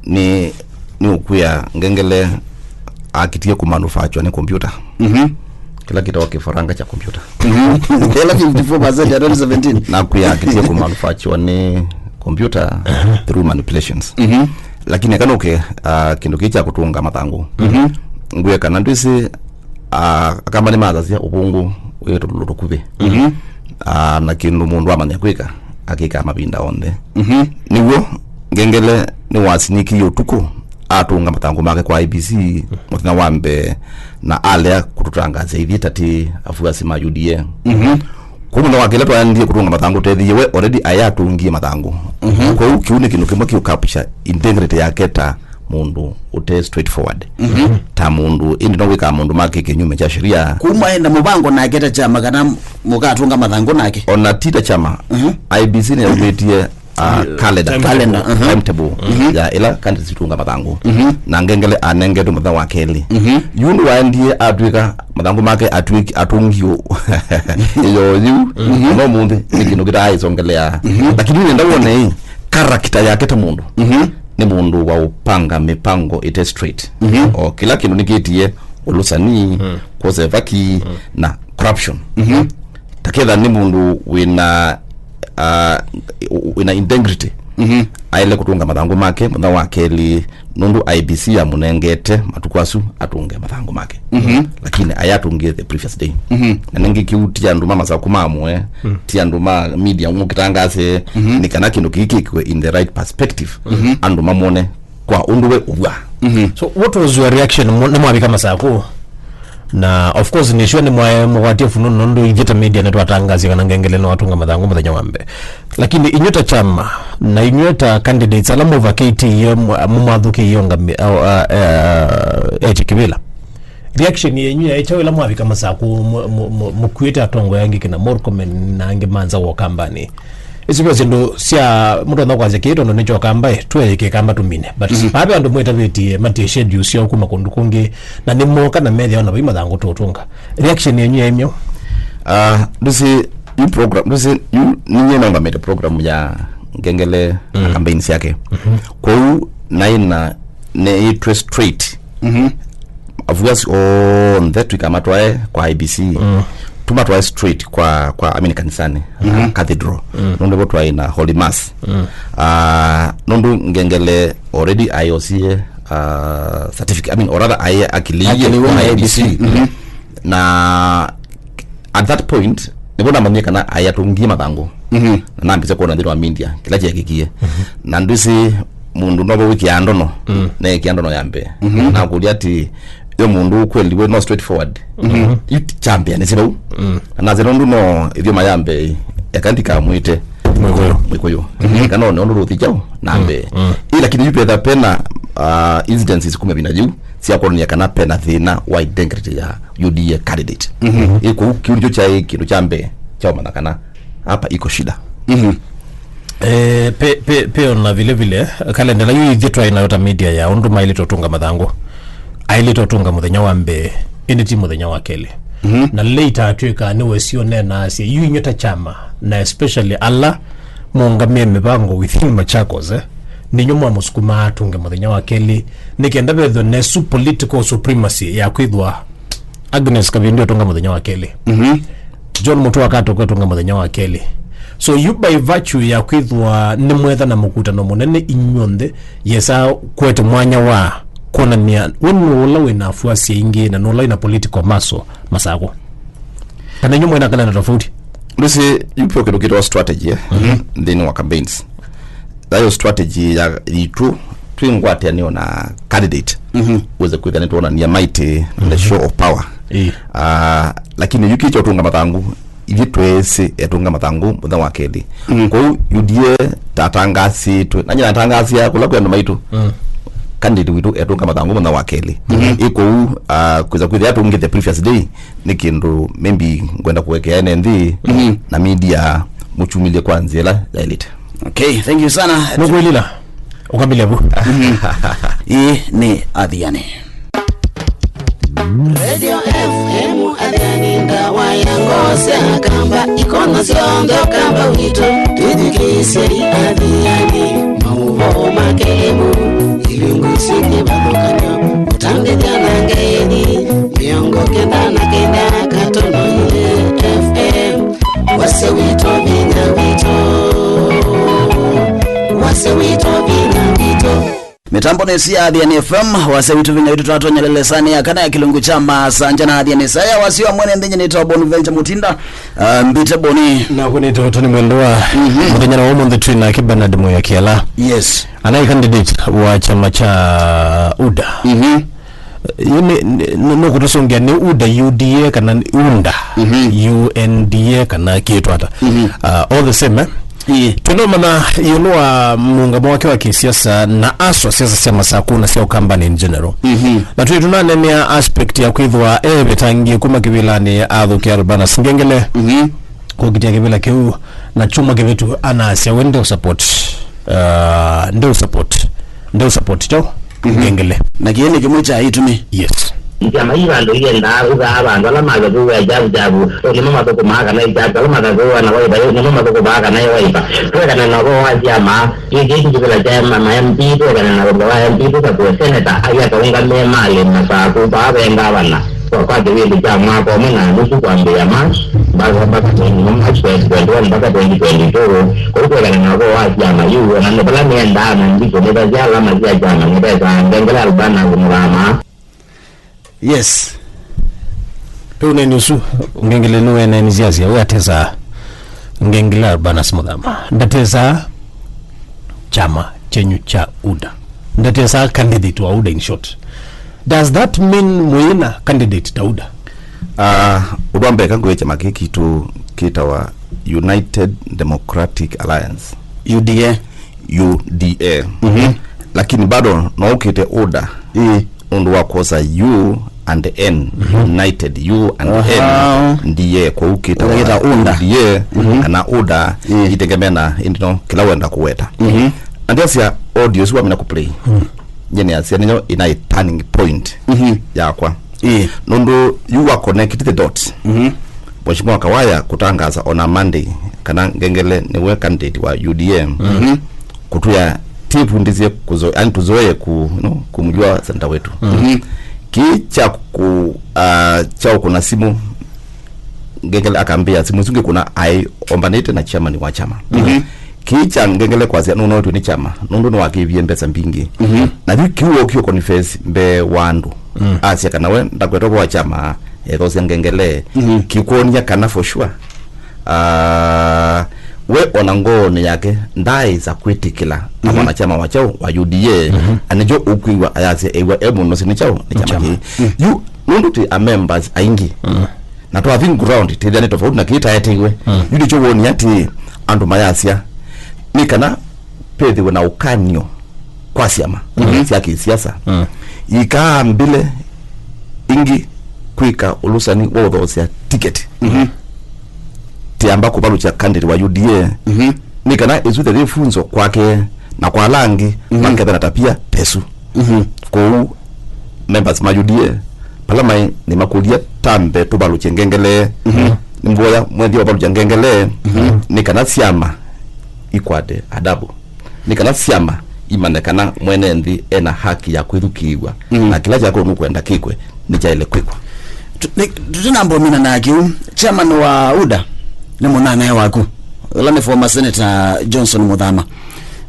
Ni ni ukwia Ngengele akitie kumanufacture ni computer. Kila kitawa kifaranga cha computer. Ela fifty-four percent ya twenty seventeen. Na kwia akitie kumanufacture ni computer through manipulations. Lakini akanuke, uh, kindu kii kya kutunga mathangu. Ngwia kana ndwisi, ah, akamba nĩmathasya ũvũngũ wĩ tũlũlũ tũkuvĩ. Ah, na kĩndũ mũndũ amanya kwĩka, akĩkaa mavinda onthe. Nĩw'o Ngengele nĩwasinikie ũtukũ, atũnga mathangũ make kwa I E B C mũthenya wa mbee, na alea kũtũtangaasya ithyĩ ta tĩ afuasi ma U D A. Kwoou mũthenya wa kelĩ twaendie kũtũnga mathangũ, tethĩie we already ayatũngie mathangũ. Kwoou kĩu nĩ kĩndũ kĩmwe kĩũkapsha integrity yake ta mũndũ ũte straightforward. Ta mũndũ ĩndĩ no wĩkaa maũndũ make kĩnyume kya sheria. Kuma ena mũvango nake ta kyama kana mũkatũnga mathangũ nake? Ona ti ta kyama. I E B C nĩyaumĩtie, ah, calendar. Calendar, uh-huh. Timetable ya ĩla candidates itũnga mathangũ. Na Ngengele anengetwe mũthenya wa kelĩ. Yu nĩwaendie atw'ĩka mathangũ make atw'ĩki- atũngio ĩyoo yĩu. No mũnthĩ nĩ kĩndũ kĩtaaĩsongelea. Lakini nenda wone ĩ character yake ta mũndũ. Nĩ mũndũ wa ũpanga mĩpango ĩte straight. O kĩla kĩndũ nĩkĩtie Ũlũsani, kwosa ĩvaki, na corruption. Ta ketha nĩ mũndũ wĩna, ah, wĩna integrity, aĩle kũtũnga mathangũ make mũthenya wa kelĩ, nũndũ I E B C yamũnengete matukũ asu atũnge mathangũ make. Lakini ayatũngĩe the previous day. Na nĩngĩ kĩu ti andũ ma Masaku mamwe, ti andũ ma media mũkĩtangaze, nĩ kana kĩndũ kĩĩ kĩkiwe in the right perspective, andũ mamwone kwa ũndũ we ũvw'a. So what was your reaction mu- nĩmwavika Masaku? Na of course nĩ sure nĩmwae mũgwatie fununu nũndũ ithyĩ ta media nĩtwatangasie kana Ngengele nĩwatũnga mathangũ mũthenya wa mbee. Lakini inyuĩ ta kyama na inyuĩ ta candidates ala mũvakĩtie mwa- mũmathũkĩie ngami- a- a- a- eti kĩvĩla, reaction yenyu yaĩ kyaũ ĩla mwavika Masaku mu- mu- mu- mũkuĩte atongoi angĩ kina Murkomen na angĩ ma nza wa Ũkambanĩ? Isu ve syĩndũ sya mũtonya kwasya kĩĩ tondũ nĩkyo Kamba ĩ, tũe kĩkamba tũmine. But vaa ve andũ mwĩtavĩtie matie schedule syoo kuma kũndũ kũngĩ, na nĩmoka na methĩawa na vai mathangũ tũũtũnga. Reaction yenyu yaĩ myaũ? Ah, ndũsĩ, yu program, ndũsĩ, yu ninyie naũngamĩte program ya Ngengele na campaign syake. Kwoou naĩ na neĩtwe straight. Avuasi onthe twĩkamatwae kwa I E B C. Tũmatwae straight kwa, kwa, I mean, kanisani, uh, cathedral. Nũndũ vo twaĩ na Holy Mass. Ah, nũndũ Ngengele already ayosie, ah, certificate, I mean, or rather, aĩ akĩlĩiwe kwa I E B C. Na at that point, nĩvo namanyie kana aĩ atũngie mathangũ. Na nambĩsya kwona nthĩnĩ wa media kĩla kyekĩkie. Na ndwĩsĩ mũndũ no wĩkĩa ndono, neekĩa ndono ya mbee. Nakũlya atĩ, yo mũndũ ũkweli we no straightforward. Yu ti champion nĩsĩ vau. Na nasĩ nũndũ no ithyũma ya mbee, eka ndikamwĩte Mwĩkũyũ. Mwĩkũyũ. Kana one ũndũ rũthi kyaũ na mbee. Ĩ lakini yu petha pena, ah, incidences kuma vina yu sya kwonania kana pena thĩna wa integrity ya U D A candidate. Ĩ kũu kĩu nĩkyo kyaĩ kĩndũ kya mbee kya ũmanya kana hapa iko shida. Eh, pe, pe, pe ona vile vile, kalendela yu ithyĩ twaĩ nayo ta media ya ũndũ maĩlĩte ũtũnga mathangũ. Aĩlĩte ũtũnga mũthenya wa mbee, ĩndĩ ti mũthenya wa kelĩ. Na late atw'ĩka nĩwe sio nenaasye, yu inyuĩ ta kyama, na especially ala mũũngamĩe mĩvango within Machakos, eh, nĩnyu mwamũsukumaa atũnge mũthenya wa kelĩ, nĩ kenda vethwe nesu political supremacy ya kwĩthwa Agnes Kavindi ũtũnga mũthenya wa kelĩ. John Mũtua akatũka ũtũnga mũthenya wa kelĩ. So you by virtue ya kwĩthwa nĩ mwetha na mũkutano mũnene inyuonthe, yesa kwete mwanya wa kwonania we nũ ũla wĩ na afuasi aingĩ na nũ ũla wĩ na political muscle Masaku. Kana inyuĩ mwĩ na kalenda tofauti? Ndũsĩ, yu kwĩ kĩndũ kĩtawa strategy, eh? Nthĩnĩ wa campaigns. Thayo strategy ya yitũ twĩ ngwatanĩo na candidate, wĩse kwĩthĩa nĩtwonania mighty, the show of power. Ĩĩ. Ah, lakini yu kĩkyo tũnga mathangũ, ithyĩ twĩsĩ etũnga mathangũ mũthenya wa kelĩ. Kwoou U D A tatangasĩtwe, na nyina atangasia kũla kwĩ andũ maitũ. Candidate witũ etũnga mathangũ mũthenya wa kelĩ. Ĩ kwoou, ah, kwĩsa kwĩthĩa atũngĩte previous day, nĩ kĩndũ maybe ngwenda kũwekea ene nthĩ na media mũkyumĩlye kwa nzĩa ĩla yaĩlĩte. Okay, thank you sana. Nũkwĩlila ũkamĩlya vu. Ĩĩ nĩ Athiani. Radio F M Athiani, ndawa ya ngoo sya Akamba, ikono syonthe Ũkamba witũ, twĩthukĩĩsyei Athiani, maũvoo ma kĩlĩmu, ilungu syĩ kĩvathũkany'o, kũtambĩthya na ngeeni, mĩongo kenda na kenda katono ilĩ F M. Wasya witũ vinya witũ. Wasya witũ vinya witũ. Mĩtambo nĩ ĩsu ya Athiani F M, wasya witũ vinya witũ, twatonya lelesani ya kana ya kĩlungu kya Masanja na Athiani. Saa ya wasya wa mwene nthĩ nyie nĩtawa Bonaventure Mutinda, ah, mbite Boni. Na kũnĩta ũtoni mwendo wa mũthenya na ũmũnthĩ twĩ nake Bernard Moya Kiala. Yes. Anaĩ candidate wa kyama kya UDA. Yu nĩ, nĩ, nĩ, nũkũtũsũngĩa nĩ UDA, U D A kana nĩ UNDA? U N D A kana kĩtũ ata? Ah, all the same, eh? Ĩĩ. Tũnomana ĩũlũ wa mũũngamo wake wa kĩsiasa na aswa siasa sya Masaku na sya Ũkambani in general. Na twĩ tũnanenea aspect ya kwĩthwa e vetangie kuma kĩvĩlanĩ athũkĩa Albanus Ngengele. Kũkitĩa kĩvĩla kĩu na kyumwa kĩvĩtu anasya we ndeũ support, uh, ndeũ support, ndeũ support kyaũ? Ngengele. Na kĩĩ nĩ kĩmwe kya itumi. Yes. Syama ii vandũ iendaa, ithaa vandũ ala mathũkũĩa Javu Javu, o nĩmo mathũkũmaa kana ĩ Javu, ala mathũkũĩa na Wiper, ĩ nĩmo mathũkũmaa kana ĩ Wiper. Twekane na ũvoo wa syama, kĩĩ kĩĩ kĩkĩvĩla kya ma, ma M P, twekane na ũvoo wa M P, tũsakũe seneta, aĩ akaũngamĩe malĩ na saku, vaa ve ngavana. Kwa, kwa kĩvĩndĩ kya mwaka ũmwe na nusu kwambĩĩa March, mpaka, mpaka twenty, March twenty twenty-one mpaka twenty twenty-two, kũu twekane na ũvoo wa syama yu, o na nĩ vala nĩendaa na ndikũnĩthasya alama sya syama, nĩvesaa ngengele Albana kũmũthama. Yes. Pe ũneeni ũsu, ngengele nĩweenenisye asya, we atesa ngengele Urbanus Muthama. Ndatesa kyama kyenyu kya UDA. Ndatesa candidate wa UDA, in short. Does that mean mwĩna candidate ta UDA? Ah, ũndũ wa mbee, ka ngwĩe kyama kĩĩ kitũ kĩtawa United Democratic Alliance. U D A. U D A. Mhm. Lakini bado no ũkĩte UDA. Ĩĩ. Ũndũ wa kwosa U and N, mhm, United U and Aha. N, D A, kwoou kĩtawa Ũkĩta UDA. UDA, mhm, kana UDA, ĩĩ, itengemea na ĩndĩ no kĩla wenda kũweta. Mhm. Na ndĩasya audio ĩsu wamina kũplay. Mm. Nyie nĩasya nĩyo ĩnaĩ turning point, mhm, yakwa. Ĩĩ. Nũndũ you were connected the dots. Mhm. Mheshimiwa Kawaya kũtangaza on a Monday kana ngengele nĩwe candidate wa U D A. Mhm. Kũtwĩa tĩvundĩsye kũzo-, yani tũzoee ku, you know, kumjua senator wetu. Mhm. Kĩĩ kya ku, ah, kya ũkũna simũ, ngengele akambĩa simũ isu ngĩkũna aĩ ombanĩte na chairman wa chama. Mhm. Kĩĩ kya ngengele kwasya nũnowetwe nĩ chama nũndũ nĩwakĩvie mbesa mbingĩ. Mhm. Na yu kĩu wokio confess mbee wa andũ. Mm. Asya kana we ndakwetwa kwa chama, ethosya ngengele, mhm, kĩkwony'a kana for sure, ah, we ona ngoonĩ yake ndaaĩsa kwĩtĩkĩla, mhm, mwanachama wa kyaũ wa U D A, mhm, anĩkyo ũkwĩw'a ayasya ew'a e mũnosi nĩ kyaũ nĩ chama, chama, kĩĩ. Mm. Yu nũndũ twĩ a members aingĩ, mm, na twathi ground tĩthĩa nĩ tofauti na kĩĩ taeteiwe. Mm. Yu nĩkyo woni atĩ andũ mayasya nĩ kana vethĩwe na ũkany'o kwa syama, mhm, sya kĩsiasa, mm, ikaambĩle ĩngĩ kwĩka ũlũsani wa ũthoosya tiketi. Mhm. Tiamba kũvalũkya candidate wa U D A, mhm, nĩ kana ĩsu ĩthe yĩ funzo kwake na kwa ala angĩ, mhm, makethana ta pia tesu. Mhm. Kwoou members ma U D A vala maĩ nĩmakũlya tambe tũvalũkye ngengele. Mhm. Nĩmboya mwethie wavalũkya ngengele, mhm, nĩ kana syama ikwate adabu, nĩ kana syama imanye kana mwene nthĩ ena haki ya kwĩthukĩĩw'a, mm, na kĩla kyakwa nũkwenda kĩkwe nĩkyaĩle kwĩkwa. Tu-, nĩ-, tũtinamba ũmina na kĩu, chairman wa UDA nĩ mũnyanyae waku, ũla nĩ former senator Johnson Muthama,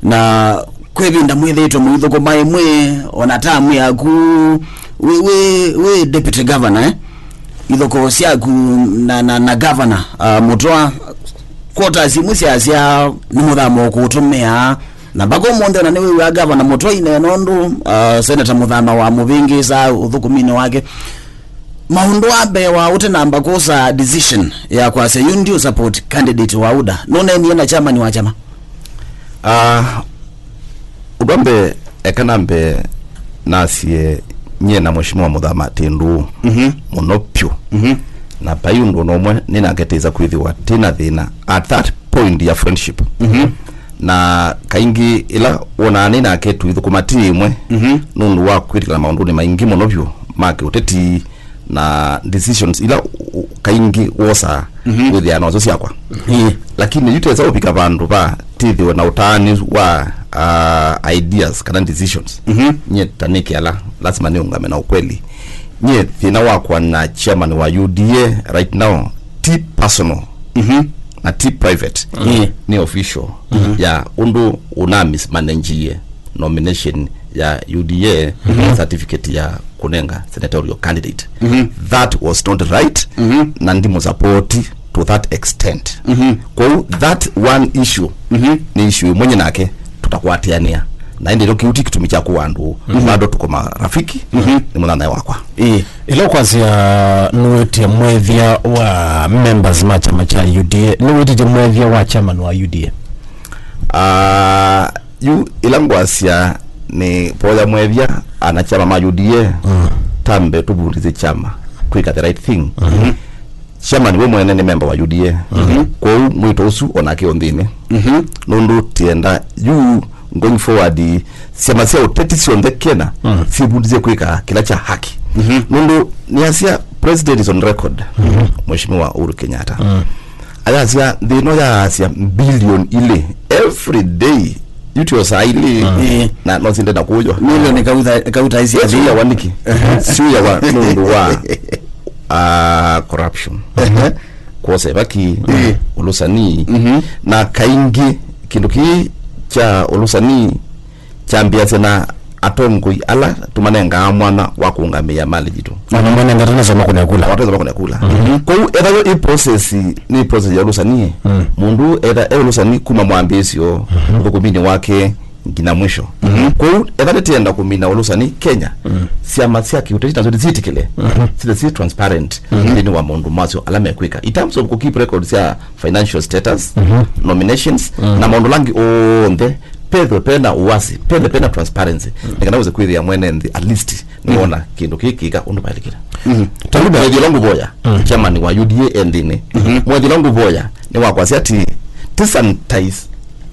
na kwĩ ĩvinda mwĩthĩĩtwe mũithũkũma ĩmwe, ona tamu yaku wĩ, wĩ, wĩ deputy governor, eh? Ithokoo syaku na, na, na governor, uh, Mũtwa, quarters imwe syasya nĩ Mũthama ũkũũtũmĩa, na mpaka ũmũnthĩ ona nĩwĩw'aa governor Mũtwa ineena ũndũ, uh, senator Mũthama wamũvĩngĩĩsaa ũthũkũminĩ wake. Maũndũ wa mbee wa ũtenamba kũsa decision ya kwasya yu ndiũ support candidate wa UDA, nũneenie na chairman wa chama? Ah, ũndũ wa mbee, eka nambe nasye nyie na Mheshimiwa Mũthama tĩ ndũũ, mhm, mũno pyũ. Mhm. Na vai ũndũ ona ũmwe nĩnaketĩĩsa kwĩthĩwa tĩ na thĩna at that point ya friendship. Mhm. Na kaingĩ ĩla wonaa nĩ nake tũithũkũma ti ĩmwe, mhm, nũndũ wa kwĩtĩkĩla maũndũnĩ maingĩ mũno vyũ ma kĩũteti na decisions ila u-, u-, kaingĩ wosaa, mhm, wĩthĩaa noso syakwa. Ĩĩ. Lakini yu tesa ũvika vandũ va tĩthĩwe na ũtaani wa, ah, ideas kana decisions. Mhm. Nyie ta nĩ kĩala, lazima nĩũngame na ũkweli. Nyie thĩna wakwa na chairman wa U D A right now ti personal, mhm, na ti private. Ĩĩ. Nĩ official, mhm, ya ũndũ ũna mismanagee nomination ya U D A, mhm, certificate ya kũnenga senatorial candidate. Mhm. That was not right, mhm, na ndimũsupport to that extent. Mhm. Kwoou that one issue, mhm, nĩ issue ĩmwe nyie nake tũtakwatĩanĩa. Na ĩndĩ ĩno kĩu ti kĩtumi kya kũa andũ, mhm, bado tuko marafiki, mhm, nĩ mũnyanyae wakwa. Ĩĩ. Ĩla ũkwasya nũĩtye mwethya wa members ma kyama kya U D A, nũwĩtĩtye mwethya wa chairman wa U D A? Ah, yu ĩla ngwasya nĩ voya mwethya anakyama ma U D A, mm, tambe tũvundĩsye kyama kwĩka the right thing. Mhm. Chairman we mwene nĩ member wa U D A. Mhm. Kwoou mwĩto ũsu onake ũnthĩnĩ. Mhm. Nũndũ tienda yu going forward, syama sya ũteti syonthe Kenya syĩvundĩsye kwĩka kĩla kya haki. Nũndũ nĩasya, President is on record, Mheshimiwa Uhuru Kenyatta, ayasya nthĩ ĩno yaasya mbilioni ilĩ every day, yu tyo saa ilĩ, na no syende na kũywa. Milioni kauta, kauta isi. Siũyawa nĩkĩ? Siũyawa nũndũ wa, ah, corruption, kwosa ĩvaki, ũlũsani, na kaingĩ kĩndũ kĩĩ kya ũlũsani kyambĩasya na atongoi ala tũmanengaa mwanya wa kũũngamĩa malĩ yitũ. Na mamwe nenda tena soma kũnekula. Watweza kũnekula. Kwoou ethĩwa ĩ process, nĩ process ya ũlũsani, mũndũ etha e ũlũsani kuma mwambĩĩsyo, ũthũkũminĩ wake, nginya mwisho. Kwoou ethĩwa nĩtĩenda kũmina ũlũsani Kenya, syama sya kĩũteti nasyo nĩsyĩtĩkĩle, sithe si transparent nthĩnĩ wa maũndũ masyo ala mekwĩka in terms of kũkeep records sya financial status, nominations, na maũndũ langĩ onthe, pethe pena ũwasi, pethe pena transparency, nĩ kana wĩse kwĩthĩa mwene nthĩ at least nĩwona kĩndũ kĩĩ kĩka ũndũ vaĩlĩkĩte. Tauda. Mwethĩla ngũvoya, chairman wa U D A e nthĩnĩ. Mwethĩla ngũvoya nĩ wakwasya atĩ, ti sanitize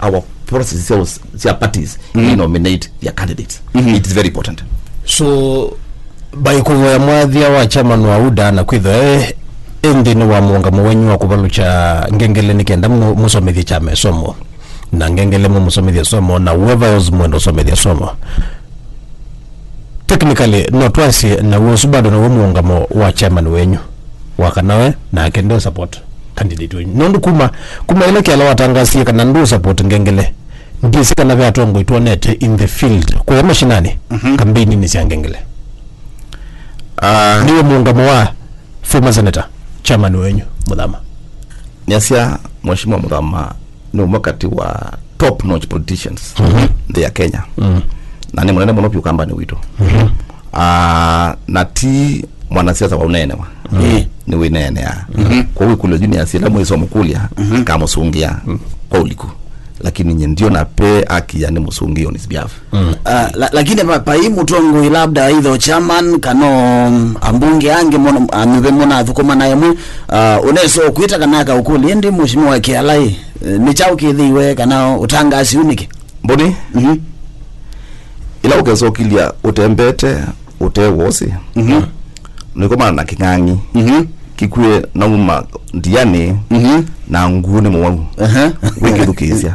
our process sya, sya parties, we nominate their candidates. It is very important. So, by kũvoya mwathia wa chairman wa UDA na kwĩthwa e, e nthĩnĩ wa mũũngamo wenyu wa kũvalũkya ngengele nĩ kenda mũ-, mũsomethye kyama ĩsomo, na ngengele mũmũsomethye somo, na whoever else mwenda ũsomethye somo. Technically, no twasye naw'o ũsu bado naw'o mũũngamo wa chairman wenyu wa kana we nake nde support candidate wenyu. Nũndũ kuma, kuma ĩla Kĩala watangasie kana ndũ support ngengele, ndĩsĩ kana ve atongoi twonete in the field, kũya mashinani, kambeini-inĩ sya ngengele. Ah. Nĩwe mũũngamo wa former senator, chairman wenyu, Mũthama. Nĩasya, Mheshimiwa Mũthama, nĩ ũmwe katĩ wa top notch politicians nthĩ ya Kenya. Na nĩ mũnene mũno vyũ kambanĩ witũ. Ah, na ti mwanasiasa wa ũneenewa. Nĩ wĩneeneaa. Kwoou ĩkũlyo yu nĩ asila mwĩsomũkũlya, kamũsũngĩa kwa ũliku. Lakini nye ndiona pe akia nĩ mũsũngĩo on his behalf. Ah, la-, lakini pa-, pai mũtongoi labda either chairman kana, um, ambunge angĩ mono, anyuve mona athũkũma naye mwe, ah, ũnesa ũkwĩta kana akaũkũlya, ĩndĩ Mheshimiwa Kĩala, eh, nĩ kyaũ kĩthĩiwe kana ũtangasi ũnĩkĩ? Mboni? Ĩla ũkesokilya ũtembete, ũte wosĩ, nĩkomana na kĩng'ang'i. Kĩkw'e nauma ndianĩ na nguo nĩ mũwau. Wĩkĩthukĩĩsya.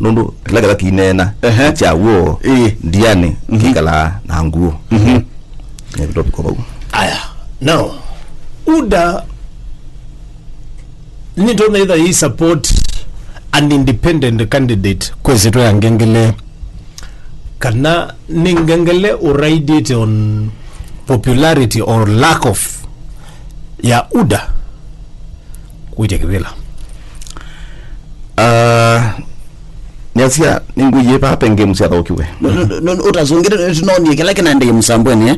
Nũndũ kĩla kĩla kĩineena kya w'o ndianĩ kĩkalaa na nguo. Nĩtũvika vau. Aya. Now, UDA nĩtonya ĩtha yĩ support an independent candidate kwĩsĩtwa ya ngengele, kana nĩ ngengele ũraidĩte on popularity or lack of ya UDA kwĩtya kĩvĩla? Ah, nĩasya nĩngũie vaa pengĩ mũsyathaukiwe. No, no, no, no, ũtasũngĩte, nĩtũnonie kĩla kĩnaendee Msambweni, eh?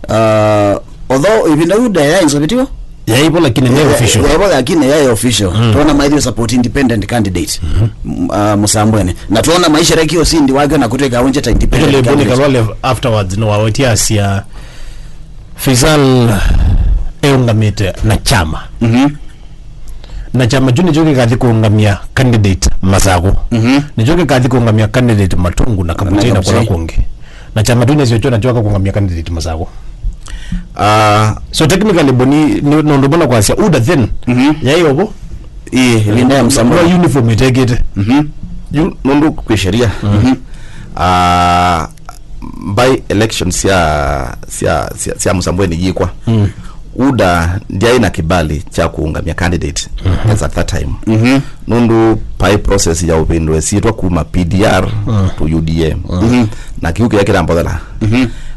Ah, although ĩvinda yu UDA yaĩ nzovetiwa? Yaivo lakini nĩ official. Yaivo lakini yaĩ official. Tuona maithiwe support independent candidate. M-, ah, Msambweni. Na tuona maisherekea ũsindi wake na kũtwĩka aunje ta independent candidate. Kalwale afterwards no wawetia asya Faisal eũngamĩte na kyama. Na kyama kyu nĩkyo kĩkathi kũũngamya candidate Masaku. Nĩkyo kĩkathi kũũngamya candidate Matungu na Kabuchai na kũla kũngĩ. Na kyama kyu nĩsyo kyo nakyo kũũngamya candidate Masaku. Ah. So technically, Boni, nĩ, nũndũ mbona kwasya, UDA then, yaĩ ovo? Ĩĩ, ĩvinda ya Msambweni. Kwa uniform ĩtekĩte. Yu, nũndũ kwĩ sheria. Ah, by election sya, sya, sya, sya Msambweni yĩkwa, UDA ndyaĩ na kĩbali kya kũũngamya candidate as at that time. Nũndũ paĩ process ya ũvĩndũe syĩtwa kuma P D R to U D A. Na kĩu kĩya kĩrambothela.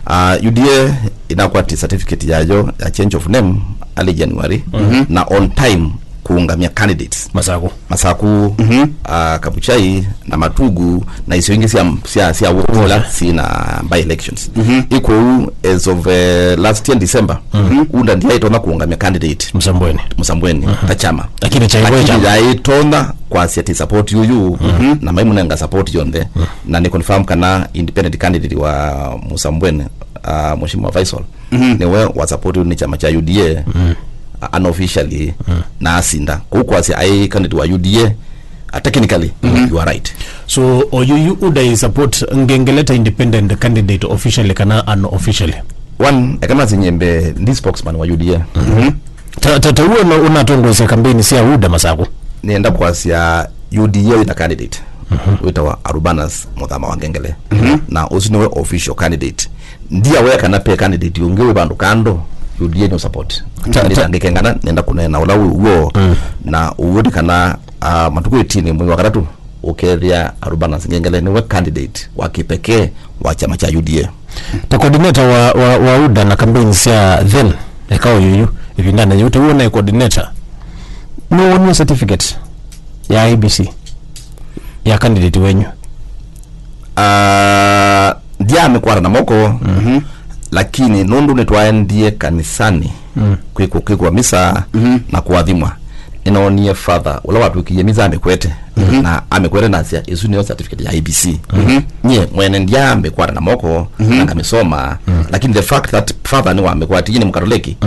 Ah, U D A ĩnakwati certificate yayo ya change of name early January, na on time kũũngamya candidates. Masaku. Masaku, ah, Kabuchai, na Matugu, na isio ingĩ sya, sya, sya Wola sina by elections. Ĩkũu, as of, eh, last year December, UDA ndyaĩtonya kũũngamya candidate Msambweni. Msambweni, ta kyama. Lakini kyaivo kyama. Lakini yaĩtonya kwasya ti support yuyu, na maimũnenga support yonthe. Na nĩ confirm kana independent candidate wa Msambweni, ah, Mheshimiwa Faisal, nĩwe wa support nĩ kyama kya U D A, a-, unofficially, na asinda. Kũu kwasya aĩ candidate wa U D A, Uh, technically, you are right. So, oyu yu UDA is support Ngengele ta independent candidate officially kana unofficially? One, ekana sinyembe this spokesman wa U D A. Ta, ta, ta uwe na unatongoesya kampeni sya UDA Masaku. Nienda kwasya U D A wina candidate witawa Arubanas Muthama wa Ngengele. Na usu niwe official candidate. Ndia we kana pe candidate ungi wi vandu kando, U D A no support. Ta, ta, ndangikengana, nenda kunena ula wi uo. Na uo ni kana, ah, matuku eighteen mwei wa katatu, ukethia Arubanas Ngengele niwe candidate wa kipekee wa chama cha U D A. Ta coordinator wa, wa, wa UDA na campaign sya then, eka uyu yu, ivindani yu, te uo na coordinator. No one certificate ya I E B C ya candidate wenyu. Ah, ndiamĩkwata na moko, lakini nũndũ nĩtwaendie kanisani kwĩkwa, kwĩkwa misa na kũathimwa, nĩnoonie father ũla watwĩkĩie misa amĩkwete, na amĩkwete nasya, "Ĩsu nĩyo certificate ya I E B C." Nyie mwene ndiamĩkwata na moko na ngamĩsoma, lakini the fact that father nĩwamĩkwatie, nĩ Mũkatoleki,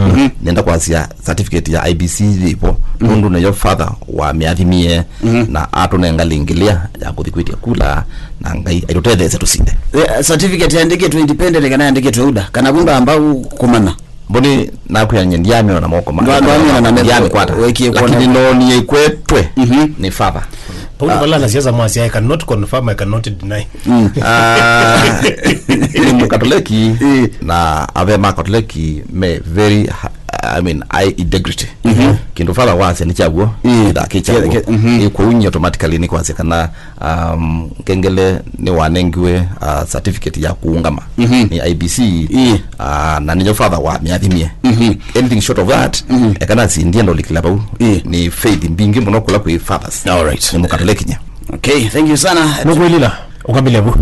nenda kwasya certificate ya I E B C yĩvo, nũndũ nĩyo father wamĩathimie na atũnenga lĩngĩlĩa ya kũthi kwĩtya kula, na Ngai aitũtetheesye tũsinde. Eh, certificate yandĩkĩtwe independent kana yandĩkĩtwe UDA? Kana vu ndwamba kũmanya? Mboni nakwĩany'a ndiamĩona na moko ma-, Ndwa-, ndwamĩona na moko, ndiamĩkwata. Wekie kuona. Lakini noonie ikwetwe nĩ father. Paulo vala na siasa mwasya, "I cannot confirm, I cannot deny." Ah, nĩ Mũkatoleki, na ave ma Katoleki me very, I mean, high integrity. Kĩndũ father wasya nĩ kyaw'o, ĩtha kĩ kyaw'o. Ĩ, kwoou nyie automatically nĩ kwasya kana, um, Ngengele nĩwanengiwe, uh, certificate ya kũũngama nĩ I E B C, uh, na nĩyo father wamĩathimie. Anything short of that, ekana si ndienda ũlikĩla vau. Nĩ faith mbingĩ mũno kũla kwĩ fathers. All right. Nĩ Mũkatoleki nyie. Okay, thank you sana. Nũkwĩlila, ũkambile vu.